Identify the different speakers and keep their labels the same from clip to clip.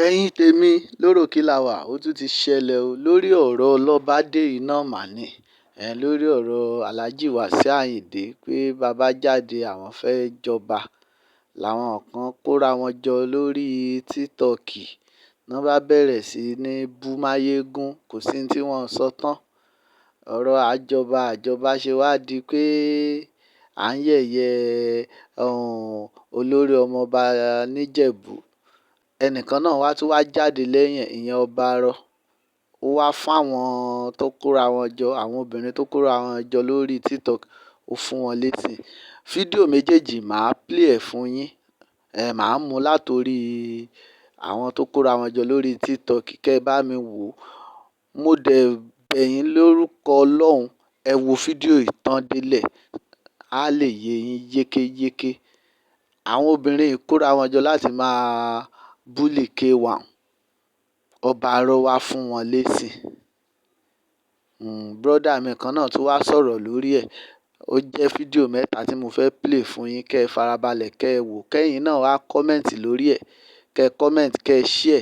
Speaker 1: Ẹ̀yin tèmi lóròkílàwà, ó tún ti ṣẹlẹ̀ o lórí ọ̀rọ̀ ọlọ́bàdé iná mani, lórí ọ̀rọ̀ Alhaji Wasiu Ayinde pé bàbá jáde àwọn fẹ́ẹ́ jọba, làwọn kan kóra wọn jọ lórí TikTok náà bá bẹ̀rẹ̀ sí ní bú Mayegun. Kò sí ní tí wọ́n sọ tán. Ọ̀rọ̀ àjọba àjọba ṣe wá di pé à ń yẹ̀yẹ́ olórí ọmọọba nìjẹ̀bù. Ẹnìkan náà wá tún wá jáde lẹ́yìn ìyẹn, ọba arọ. Ó wá fún àwọn tó kóra wọn jọ, àwọn obìnrin tó kóra wọn jọ lórí TikTok, ó fún wọn létí. Fídíò méjèèjì màá play ẹ̀ fún yín. Ẹ màá mú látòrí àwọn tó kóra wọn jọ lórí TikTok kẹ́ ẹ bá mi wò ó. Mo dẹ̀ bẹ̀ yín lórúkọ Ọlọ́run, ẹ wo fídíò yìí tán délẹ̀, á lè yé yín yékéyéké. Àwọn obìnrin yìí kóra wọn jọ láti máa bully K1. Ọba arọ wá fún wọn lésì. Brother mi kan náà tún wá sọ̀rọ̀ lórí ẹ̀. Ó jẹ́ fídíò mẹ́ta tí mo fẹ́ play fún yín kẹ́ ẹ farabalẹ̀ kẹ́ ẹ wò, kẹ́yìn náà wá comment lórí ẹ̀. Kẹ́ ẹ comment, kẹ́ ẹ share,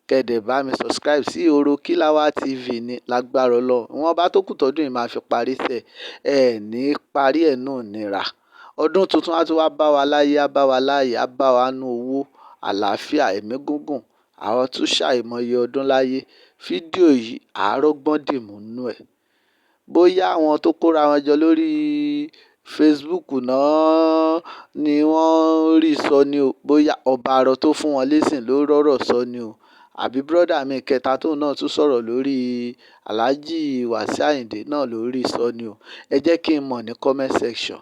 Speaker 1: kẹ́ ẹ dẹ̀ bá mi subscribe sí Òròkílàwà TV ní lágbára Ọlọ́run. Ìwọ̀nba tó kù tọdún yìí máa fi parí sẹ̀, ẹ ní parí ẹ̀ náà nira. Ọdún tuntun á tún wá bá wa láyé, á bá wa láàyè, á bá wa nú owó, àlàáfíà, ẹ̀mí gígùn. Àwọn tún ṣàìmọye ọdún láyé. Fídíò yìí àárọ̀gbọ́n dìmú nínú ẹ̀. Bóyá àwọn tó kóra wọn jọ lórí Facebook náà ni wọ́n rí sọ ni o, bóyá ọba arọ tó fún wọn lésì ló rọ́rọ̀ sọ ni o, àbí brother mi kẹta tóun náà tún sọ̀rọ̀ lórí Alhaji Wasiu Ayinde náà ló rí sọ ni o. Ẹ jẹ́ kí n mọ̀ ní comment section.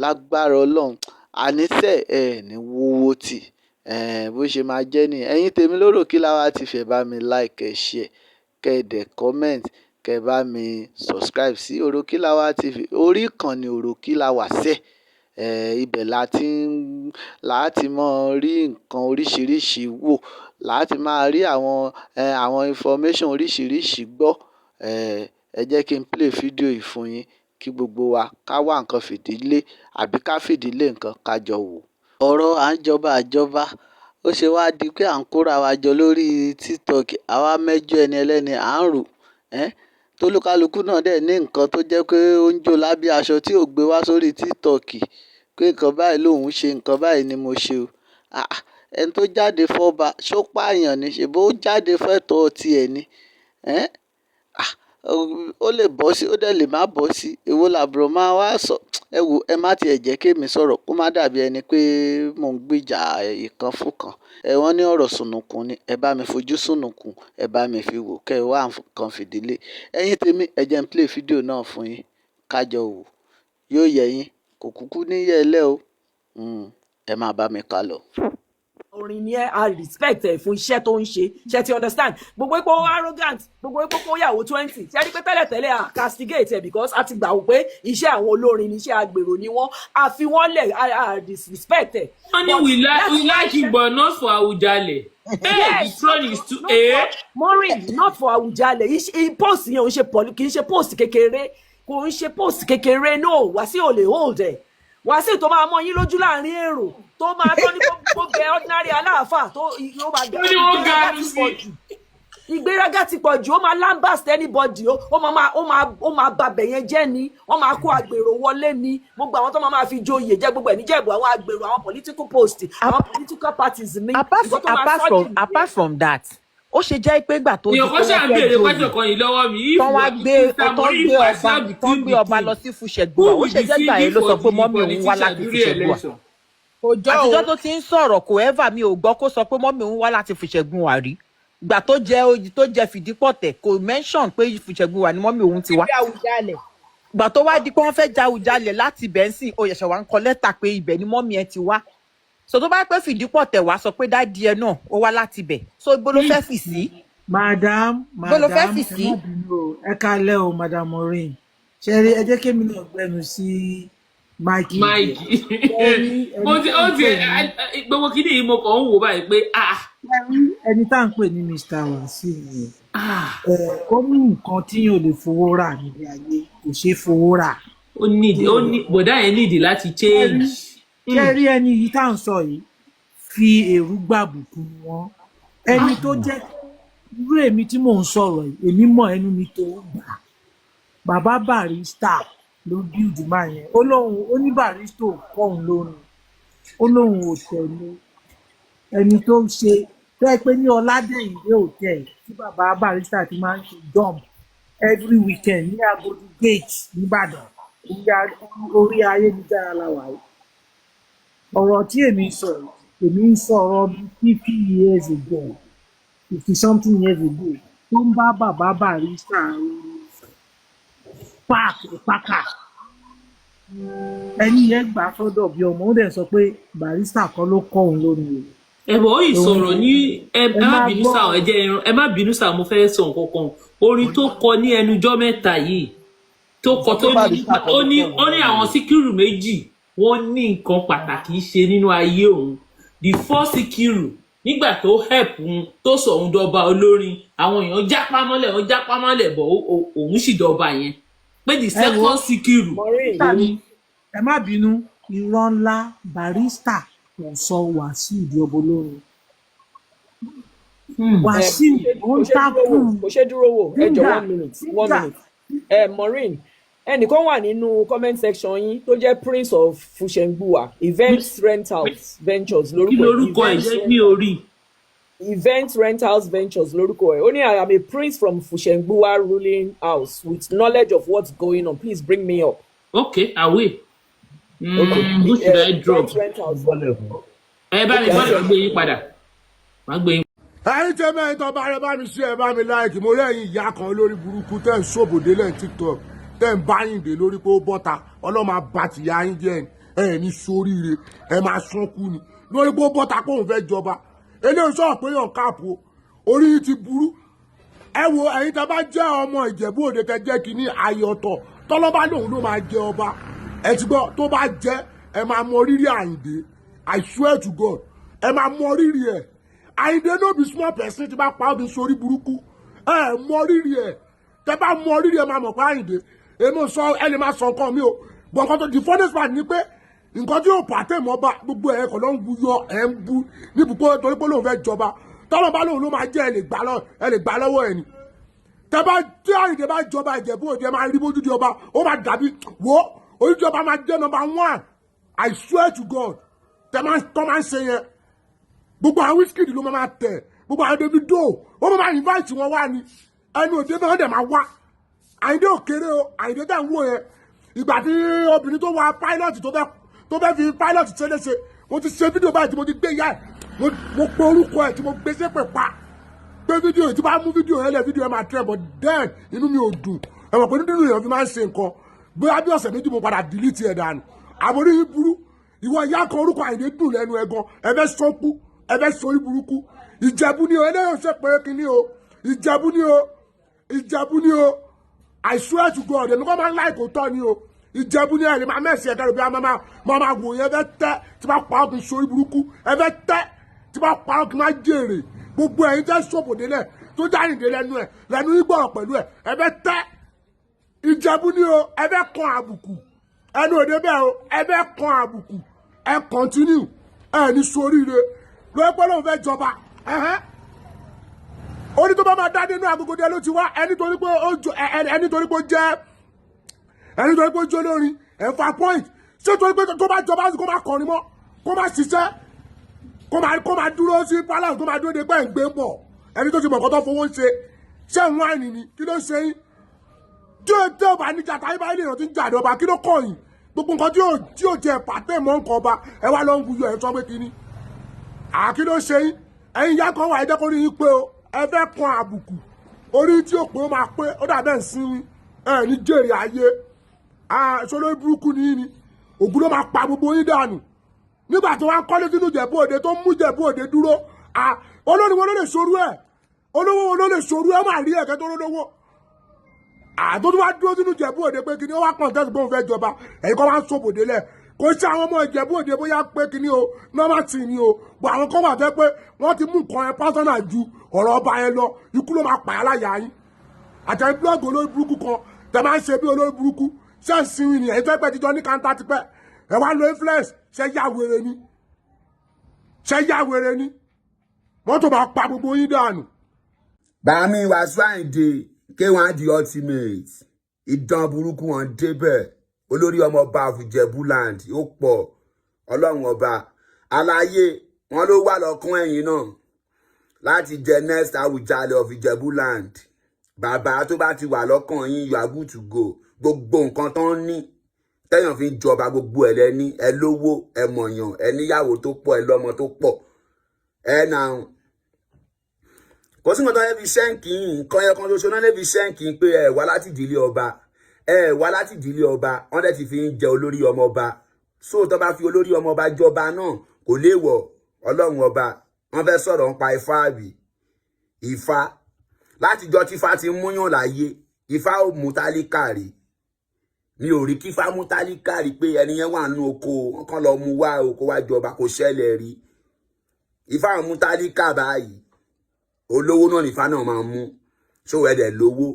Speaker 1: Lágbára Ọlọ́run, àníṣe ẹ ní wọ́wọ́ tì. Bó ṣe máa jẹ́ nìyẹn. Ẹ̀yin tèmi lóròkílàwà TV, ẹ bá mi like, ẹ share, kẹ́ ẹ dẹ̀ comment, kẹ́ ẹ bá mi subscribe sí Òròkílàwà TV. Orí ìkànnì Òròkílàwà sẹ́. Ibẹ̀ la ti ń láti máa rí nǹkan oríṣiríṣi wò, láti máa rí àwọn information oríṣiríṣi gbọ́. Ẹ jẹ́ kí n play fídíò yìí fún yín kí gbogbo wa ká wá nǹkan fìdílé àbí ká fìdílé nǹkan ká jọ wò. Ọ̀rọ̀ à ń jọba àjọba ó ṣe wá di pé à ń kóra wa jọ lórí TikTok, àwa mẹ́jọ ẹni ẹlẹ́ni à ń rò ẹ́. Tolúkálukú náà dẹ̀ ní nǹkan tó jẹ́ pé ó ń jó lábẹ́ aṣọ tí ò gbé wá sórí TikTok pé nǹkan báyìí lòun ṣe, nǹkan báyìí ni mo ṣe o. Àh! Ẹni tó jáde fọ́ba, ṣó pààyàn ni? Ṣèbí ó jáde fẹ́tọ̀ọ́ ti ẹ̀ ni? Ẹ́n! Ah! Ó lè bọ́ sí, ó dẹ̀ lè má bọ́ sí. Èwo làbúrò máa wá sọ. Ẹ wò, ẹ má tí ẹ jẹ́ kí èmi sọ̀rọ̀ kó má dàbí ẹni pé mò ń gbìjà ìkan fún kan. Ẹ wọ́n ní ọ̀rọ̀ sùnùkùn ni. Ẹ bá mi fojú sùnùkùn, ẹ bá mi fi wò kẹ́ ẹ wá nǹkan fìdílé. Ẹ̀yin tèmi, ẹ jẹ́ n play fídíò náà fún yín ká jọ wò. Yóò yẹ yín, kò kúkú ní yẹ ẹ lẹ́ o. Ẹ máa bá mi ká lọ.
Speaker 2: Orin ni ẹ, a respect ẹ fún iṣẹ́ tó ń ṣe. Ṣe ti understand? Gbogbo ipò arrogant, gbogbo ipò kó yàwó 20, ṣe rí pé tẹ́lẹ̀tẹ́lẹ̀ a castigate ẹ because a ti gbà wò pé iṣẹ́ àwọn olórin ni, iṣẹ́ agbèrò ni wọ́n, a fi wọ́n lẹ̀, a disrespect ẹ.
Speaker 3: Wọ́n ní we like you but not for Awujale. Hey,
Speaker 2: Yes,
Speaker 3: the throne is too
Speaker 2: not
Speaker 3: eh.
Speaker 2: for Maureen, not for Awujale. Post yẹn ò ń ṣe pọ̀lú, kì í ṣe post kékeré, kò ń ṣe post kékeré. No, Wàsíù ò lè hold ẹ̀. Wàsíù tó máa mọ yín lójú láàrin èrò, tó máa tó ní kó bẹ ordinary aláàfáà tó yóò máa
Speaker 3: Ó ní wọ́n
Speaker 2: ìgbéraga
Speaker 3: ganu
Speaker 2: ti
Speaker 3: sí.
Speaker 2: pọ̀ jù, ìgbéraga ti pọ̀ jù. Ó máa lambast anybody. Ó máa babẹ̀ yẹn jẹ́ ni. Wọ́n máa kó àgbèrò wọlé ni. Gbogbo àwọn tó máa fi joyè jẹ́ gbogbo ẹ̀ níjẹ̀bù, àwọn àgbèrò, àwọn political post, àwọn political parties ní
Speaker 4: apart
Speaker 2: nǹkan tó máa
Speaker 4: apart
Speaker 2: sọ́
Speaker 4: from
Speaker 2: jù nìyẹn.
Speaker 4: Apart from that, ó ṣe jẹ́ pé ìgbà tó di
Speaker 3: Èèyàn
Speaker 4: pé
Speaker 3: kan ṣáà
Speaker 4: wọ́n
Speaker 3: ń
Speaker 4: fẹ́
Speaker 3: béèrè
Speaker 4: joyè
Speaker 3: question kan yìí lọ́wọ́ mi. If
Speaker 4: tán wá gbé
Speaker 3: Mr.
Speaker 4: tán
Speaker 3: Maureen
Speaker 4: gbé ọba
Speaker 3: Wasiu
Speaker 4: tán
Speaker 3: became
Speaker 4: gbé
Speaker 3: the
Speaker 4: ọba
Speaker 3: king,
Speaker 4: lọ sí Fùṣẹ̀gbùwà,
Speaker 3: who
Speaker 4: ó
Speaker 3: will
Speaker 4: ṣe
Speaker 3: be
Speaker 4: jẹ́ gbà yẹn
Speaker 3: singing
Speaker 4: ló sọ
Speaker 3: for
Speaker 4: pé
Speaker 3: the
Speaker 4: mummy òun wá
Speaker 3: politician
Speaker 4: láti
Speaker 3: during
Speaker 4: Fùṣẹ̀gbùwà.
Speaker 3: election?
Speaker 5: Kò jọ o.
Speaker 4: Àtijọ́ tó ti ń sọ̀rọ̀, kò ever, mi ò gbọ́ kó sọ pé mummy òun wá láti Fùṣẹ̀gbùwà rí. Ìgbà tó jẹ oyè, tó jẹ Fìdípọ̀tẹ̀, kò mention pé Fùṣẹ̀gbùwà ni mummy òun ti wá.
Speaker 5: Ibi Àwùjalẹ̀.
Speaker 4: Ìgbà tó wá di pé wọ́n fẹ́ ja Àwùjalẹ̀ láti ibẹ̀ ń sìn, ó yẹ̀ṣẹ̀ wá ń kọ lẹ́tà pé ibẹ̀ ni mummy ẹ ti wá. So tó bá pẹ́ Fìdípọ̀tẹ̀, wá sọ pé daddy ẹ náà ó wá láti ibẹ̀, so ibo ló fẹ́ fì sí?
Speaker 6: Madam
Speaker 4: Ibo ló fẹ́
Speaker 6: madam
Speaker 4: fì
Speaker 6: ẹ
Speaker 4: sí?
Speaker 6: má bínú o. Ẹ kálẹ́ o, Madam Maureen. Ṣe rí, ẹ jẹ́ kémi náà gbẹnu sí mic díẹ̀.
Speaker 3: Mike.
Speaker 6: Ṣe rí ẹni
Speaker 3: Mo ti
Speaker 6: tá
Speaker 3: ó
Speaker 6: à ń
Speaker 3: ti
Speaker 6: pè ní
Speaker 3: gbogbo kíní yìí, mo kàn ń wò báyìí pé ah.
Speaker 6: Ṣe rí ẹni tá à ń pè ní Mr. Wasiu yẹn,
Speaker 3: Ah.
Speaker 6: ẹ ó ní nǹkan tí yóò lè fowó rà nílé ayé, kò ṣeé fowó rà.
Speaker 3: Ó nídìí, ó ní bọ̀dá yẹn nídìí láti
Speaker 6: Ṣe rí
Speaker 3: change.
Speaker 6: Ṣe rí ẹni yìí tá à ń sọ yìí, fi èrú gbàbùkún wọn. Ẹni tó jẹ́ irú èmi tí mò ń sọ̀rọ̀ yìí, èmi mọ̀, ẹnu mi tó gbà. Bàbá Barrister ló build man yẹn. Ó lóun, ó ní Barrister ò kọ́ òun lórin, ó lóun ò tẹ̀lé ẹni tó ń ṣe tó yẹ pé ní Ọládẹ̀yìndé Hotel tí bàbá Barrister ti máa ń ṣe jump every weekend ní Agodi Gate nìbàdàn. Orí ayélujára la wà yìí. Ọ̀rọ̀ tí èmi ń sọ yìí, èmi ń sọ̀rọ̀ 50 years ago, 50 something years ago, tó ń bá bàbá Barrister park ìpákà. Ẹni yẹn gbà sọ́dọ̀ bí ọmọ, ó dẹ̀ sọ pé Barrister kọ́ ló kọ́ òun lórí o.
Speaker 3: Ẹ bọ̀, ó yìí sọ̀rọ̀ ní ẹ
Speaker 6: Ẹ
Speaker 3: ẹ má
Speaker 6: máa
Speaker 3: bínú
Speaker 6: gbọ́.
Speaker 3: sá, ẹ jẹ́ irun, ẹ má bínú sá, mo fẹ́ sọ nǹkan kan. Orin tó kọ ní ẹnujọ́ mẹ́ta yìí tó kọ
Speaker 5: Sọ
Speaker 3: tó
Speaker 5: pé
Speaker 3: ní
Speaker 5: Barrister kọ́
Speaker 3: ó
Speaker 5: ló
Speaker 3: ní
Speaker 5: kọ́
Speaker 3: ó
Speaker 5: òun
Speaker 3: ní
Speaker 5: lórin
Speaker 3: àwọn
Speaker 5: o.
Speaker 3: Síkírù méjì wọ́n ní nǹkan pàtàkì ṣe nínú ayé òun. The first Síkírù, nígbà tó help òun, tó sọ òun dọba olórin, àwọn èèyàn jápá mọ́lẹ̀, wọ́n jápá mọ́lẹ̀ bọ̀, òun sì dọba yẹn pé the
Speaker 6: Ẹ wo
Speaker 3: second Síkírù
Speaker 2: Maureen.
Speaker 6: Sísá mi,
Speaker 3: òun
Speaker 6: ẹ má bínú, irọ́ ńlá. Barrister kò sọ Wàsíù di ọba olórin. Wàsíù ó
Speaker 2: Kò
Speaker 6: ń
Speaker 2: ṣe dúró
Speaker 6: takù
Speaker 2: wò, kò ṣe dúró wò. Ẹ jọ,
Speaker 6: nígbà
Speaker 2: one minute, one
Speaker 6: nígbà
Speaker 2: minute. Ẹ Maureen, ẹnìkan wà nínú comment section yín tó jẹ́ Prince of Fusengbuwa Events Rentals Ventures
Speaker 3: Kí
Speaker 2: lórúkọ ẹ̀.
Speaker 3: lorúkọ ẹ̀
Speaker 2: Events
Speaker 3: jẹ́ ní orí?
Speaker 2: Event Rentals Ventures lórúkọ ẹ̀. Ó ní, "I am a prince from Fusengbuwa ruling house with knowledge of what's going on. Please bring me up."
Speaker 3: Okay, I will.
Speaker 2: Okay.
Speaker 3: Who should I drop?
Speaker 2: Event Rentals.
Speaker 5: Bọ́lẹ̀ fún.
Speaker 3: Ẹ bá mi
Speaker 2: Okay.
Speaker 3: bọ́lẹ̀, gbé yín padà, má gbé yín.
Speaker 7: Ẹ̀yin tẹ́ mẹ́rin tó bá rẹ, bá mi ṣe, ẹ bá mi like. Mo rẹ́yìn ìyá kan lórí burúkú tẹ́ ń ṣòbòdé lẹ́yìn TikTok, tẹ́ ń bá yín dé lórí pé ó bọ́ta. Ọlọ́mọ àbàtìyá yín jẹ́. Ẹ̀ ní sóríire, ẹ máa sunkún ni lórí pé ó bọ́ta pé òun fẹ́ jọba. Eléyìí sọ̀rọ̀ pé yàn káàpù orí yín ti burú. Ẹ wo, ẹ̀yin tá bá jẹ́ ọmọ Ìjẹ̀bú Òde, tẹ́ jẹ́ kínní ayé ọ̀tọ̀, tọ́lọ́bá lòun ló máa jẹ ọba. Ẹ ti gbọ́, tó bá jẹ́, ẹ máa mọ rírì Àyìndé. I swear to God, ẹ máa mọ rírì ẹ. Àyìndé no be small person. Tí bá pa ọ́ bí sórí burúkú, ẹ mọ rírì ẹ. Tẹ bá mọ rírì ẹ, máa mọ̀ pé Àyìndé, èmi ò sọ, ẹ lè máa sọ nǹkan mi o, but nǹkan tó the funniest part ni pé nǹkan tí yóò pàtẹ́ mọ́ bá gbogbo ẹ̀ kọ́ ló ń wuyọ, ẹ̀ ń bú níbùkún torí pé lóun fẹ́ jọba. Tọ́lọ́ bá lóun ló máa jẹ́, ẹ lè gbà lọ, ẹ lè gbà lọ́wọ́ ẹ̀ ni. Tẹ bá tí Àyìndé bá jọba Ìjẹ̀bú Òde, máa rí bójúdi ọba, ó máa dàbí wo ojúdi ọba máa jẹ́ number one. I swear to God, tẹ máa tọ́ máa ń ṣe yẹn, gbogbo àwọn Wizkid ló máa tẹ̀, gbogbo àwọn Davido, ó máa invite wọn wá ní ẹnu òde náà dẹ̀ máa wá. Àyìndé òkèrè o. Àyìndé tẹ̀ ń wò yẹn, ìgbà tí obìnrin tó wa pilot tó fẹ́ fi pilot ṣe léṣe, mo ti ṣe fídíò báyìí tí mo ti gbé ìyá ẹ̀, mo pe orúkọ ẹ̀ tí mo gbé sépè pa pé fídíò yìí, tí bá mú fídíò yẹn lẹ̀, fídíò yẹn máa trend. But then inú mi ò dùn. Ẹ mọ̀ pé nínú èèyàn fi máa ń ṣe nǹkan, bóyá bí ọ̀sẹ̀ 2 mo padà delete ẹ̀ dànù. Àbórí yìí burú. Ìwọ ìyá kan, orúkọ Àyìndé dùn lẹ́nu ẹ̀ gan. Ẹ fẹ́ sọ́kú, ẹ fẹ́ sórí burúkú. Ìjẹ̀bú ni o. Eléyìí ò ṣe pé kíní o. Ìjẹ̀bú ni o, Ìjẹ̀bú ni o. I swear to God, èmi kọ́ máa ń láì kó tọ́ ni o. Ìjẹ̀bú ni. Ẹ̀ lè máa mẹ́sì ẹ̀ka rẹ̀ bí a máa wò yẹn. Ẹ fẹ́ tẹ́, tí bá pa ọ́ kì í sórí burúkú. Ẹ fẹ́ tẹ́, tí bá pa ọ́ kì í máa jèrè. Gbogbo ẹ̀yin tẹ́ sọ̀bò délẹ̀ tó jáyìndé lẹ́nu ẹ̀ lẹ́nu ìgbọ̀rọ̀ pẹ̀lú ẹ̀, ẹ fẹ́ tẹ́. Ìjẹ̀bú ni o. Ẹ fẹ́ kan àbùkù ẹnu òde bẹ́ẹ̀ o. Ẹ fẹ́ kan àbùkù. Ẹ continue, ẹ ní soríire lóye pé lóun fẹ́ jọba ẹ̀hẹ́n. Ó ní tó bá máa dá nínú agogo díẹ̀ ló ti wá ẹni torí pé ó jọ ẹni torí pé ó jẹ́ ẹni torí pé ó jó lórin ẹ̀ fa point. Ṣé torí pé tó bá jọba kó má kọrin mọ́, kó má ṣiṣẹ́, kó máa dúró sí palace, kó máa dúró de pé ẹ̀ ń gbé bọ̀? Ẹni tó ti mọ̀ nǹkan tó fowó ń ṣe, ṣé ń wáìnì ni? Kí ló ń ṣe yín tí ó tẹ́ ọba níjà táyé báyìí lèèyàn ti ń jà ní ọba? Kí ló kọ̀ yín? Gbogbo nǹkan tí yóò jẹ pàtẹ́ mọ́ nǹkan ọba, ẹ wá lọ ń wuyọ, ẹ sọ pé kíní à, kí ló ṣe yín? Ẹ̀yin ìyá kan wà, ẹ jẹ́ kó rí yín pé o. Ẹ fẹ́ kan àbùkù orí tí ó pé, ó máa pé, ó dà bẹ́ẹ̀ ń sinmi. Ẹ ní jèrè ayé. Ṣọlọ́ burúkú ni yín ni. Ògùn ló máa pa gbogbo yín dànù nígbà tó wá ń kọ́lé sínú Ìjẹ̀bú Òde, tó ń mú Ìjẹ̀bú Òde dúró. Olórin wo ló lè sorú ẹ̀? Olówó wo ló lè sorú ẹ̀? Ó máa rí ẹ̀kẹ́ tó lówó àtó tó wá dúró sínú Ìjẹ̀bú Òde pé kíní ó wá contest bóun fẹ́ jọba. Ẹ̀yin kọ́ wá ń sòbòdè lẹ̀. Kò sí àwọn ọmọ Ìjẹ̀bú Òde bóyá pé kíní o, normal thing ni o, bọ̀ àwọn kan wà tẹ́ pé wọ́n ti mú nǹkan yẹn personal ju ọ̀rọ̀ ọba yẹn lọ. Ikú ló máa pààyà láyà yín àtẹ̀yìn blog olórí burúkú kan tẹ máa ń ṣe bí olórí burúkú. Ṣé ń sinmi ni? Ẹ̀yin tó pẹ́ tíjọ ní kanta tipẹ́, ẹ̀ wá lo influence. Ṣé yá wèrè ni? Ṣé yá wèrè ni? Mọ́tò máa pa gbogbo yín dànù.
Speaker 5: Bàmí Wàsíù Àyìndé K1 the ultimate, ìdán burúkú wọn débẹ̀, olórí ọmọọba of Ìjẹ̀bú-land, ó pọ̀. Ọlọ́run ọba aláyé wọn ló wà lọ́kàn ẹ̀yìn náà láti jẹ next Awùjalẹ̀ of Ìjẹ̀bú-land. Bàbá, tó bá ti wà lọ́kàn yín, you are good to go. Gbogbo nǹkan tó ń ní tẹ́yàn fi ń jọba, gbogbo ẹ̀ lẹ́ní. Ẹ lówó, ẹ mọ̀yàn, ẹ níyàwó tó pọ̀, ẹ lọ́mọ tó pọ̀, ẹ nà kò sí nǹkan tó yẹ fi ṣẹ́ǹkì yín. Nǹkan yẹn kan ṣoṣo náà lè fi ṣẹ́ǹkì yín pé ẹ wá láti ìdílé ọba, ẹ wá láti ìdílé ọba. Wọ́n dẹ̀ ti fi ń jẹ olórí ọmọ ọba. So tó bá fi olórí ọmọ ọba jọba náà, kò léèwọ̀. Ọlọ́run ọba, wọ́n fẹ́ sọ̀rọ̀ nípa ifá àbí ifá. Látijọ́ tífá ti múyàn láyé, ifá ò mú tálíkà rí. Mi ò rí kífá mú tálíkà rí pé ẹni yẹn wà nínú oko, wọn kàn lọ mú wá oko wá jọba. Kò ṣẹlẹ̀ rí. Ifá ò mú tálíkà báyìí. Olówó náà nífá náà máa mú. Ṣòwò ẹ̀dẹ̀ lówó.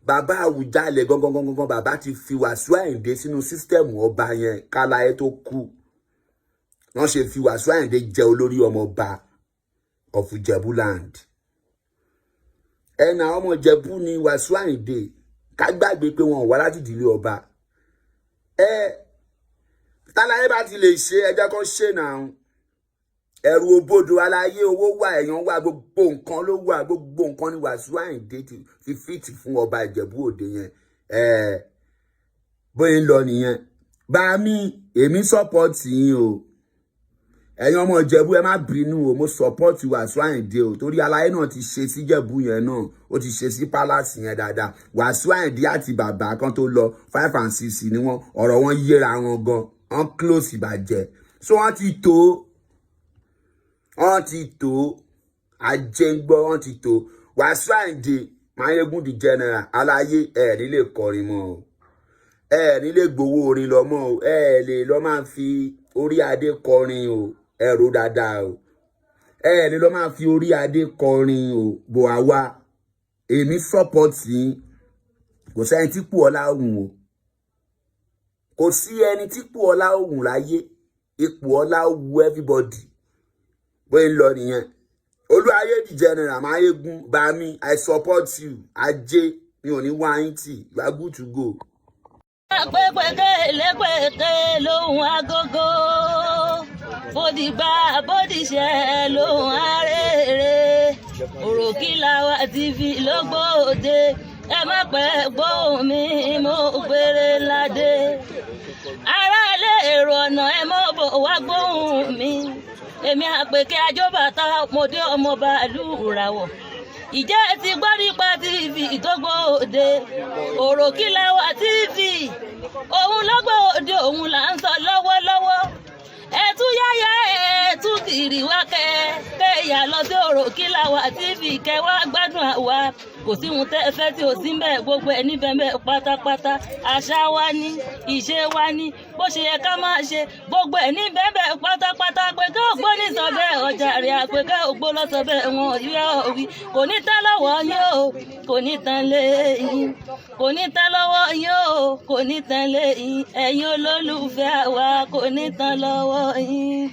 Speaker 5: Bàbá Àwùjalẹ̀ gangan gangan, bàbá ti fi Wàsíù Àyìndé sínú system ọba yẹn káláyé tó kú. Wọ́n ṣe fi Wàsíù Àyìndé jẹ olórí ọmọ ọba of Ìjẹ̀bú-land. Ẹnà ọmọ Ìjẹ̀bú ni Wàsíù Àyìndé. Ká gbàgbé pé wọn ò wá láti ìdílé ọba. Ẹ táláyé bá ti lè ṣe, ẹjẹ́ kan ṣe náà. Ẹrù òbodò aláyé, owó wà, èèyàn wà, gbogbo nǹkan ló wà. Gbogbo nǹkan ni Wàsíù Àyìndé ti fi fit fún ọba Ìjẹ̀bú Òde yẹn. Ẹ bóyá ń lọ nìyẹn. Bá mi, èmi support yín o. Ẹ̀yin ọmọ Ìjẹ̀bú, ẹ má bínú o, mo support Wàsíù Àyìndé o, torí aláyé náà ti ṣe síjẹ̀bú yẹn náà, ó ti ṣe sí palace yẹn dáadáa. Wàsíù Àyìndé àti bàbá kan tó lọ, 5 and 6 ni wọ́n. Ọ̀rọ̀ wọn yéra wọn gan, wọ́n close ìbàjẹ́. So wọ́n ti tó, wọ́n ti tó ajéǹgbọ́, wọ́n ti tó. Wàsíù Àyìndé Máyégún the general aláyé, ẹ̀ nílé kọrin mọ́ o, ẹ nílé gbowó orin lọ mọ́ o, ẹ lè lọ máa fi orí adé kọrin o. Ẹ rò dáadáa o. Ẹ ní lọ máa fi orí adé kọrin o. Bò àwa, èmi support yín. Kò sẹ́ni tí kù ọlá òun o, kò sí ẹni tí kù ọlá òun láyé. Ipò ọlá wu everybody. Bóyá ń lọ nìyẹn. Olúwayé the general Máyégún, bami, I support you. Ajé mi ò ní wá yín tì. You are good to go.
Speaker 8: Pépèké lépèké lóhùn agogo, bòdìgbà bòdìṣẹ́ lóhùn arére. Òròkìlàwà TV lógbòde, ẹ má pẹ́ gbóhùn mi, mo gbére ládé. Aráalé, èrò ọ̀nà, ẹ mọ́ bọ̀ wá gbóhùn mi. Èmi àpèké ajóbàtà mòdé, ọmọ bàálù ràwọ̀. Ìjẹ́ ti gbọ́ nípa TV tó gbòde, Òròkìlàwà TV? Òun ló gbòde, òun là ń sọ lọ́wọ́lọ́wọ́. Ẹtú yáyá, ẹtú kiri wá, kẹ kẹyà lọ sí Òròkìlàwà TV, kẹ wá gbádùn àwa. Kò sí ohun tẹ́ ẹ fẹ́ tí ò sí ń bẹ̀, gbogbo ẹ̀ níbẹ̀ bẹ́ẹ̀ pátápátá. Àṣà wa ní, ìṣe wa ní, bó ṣe yẹ ká máa ṣe, gbogbo ẹ̀ níbẹ̀ bẹ́ẹ̀ pátápátá. Pé ká ògbó ní sọ bẹ́ẹ̀, ọjà rẹ̀ àpè ká ògbó lọ sọ bẹ́ẹ̀, wọn yóò wí. Kò ní tán lọ́wọ́ yín o, kò ní tán lé yín, kò ní tán lọ́wọ́ yín o, kò ní tán lé yín. Ẹ̀yin olólùfẹ́ wa, kò ní tán lọ́wọ́ yín.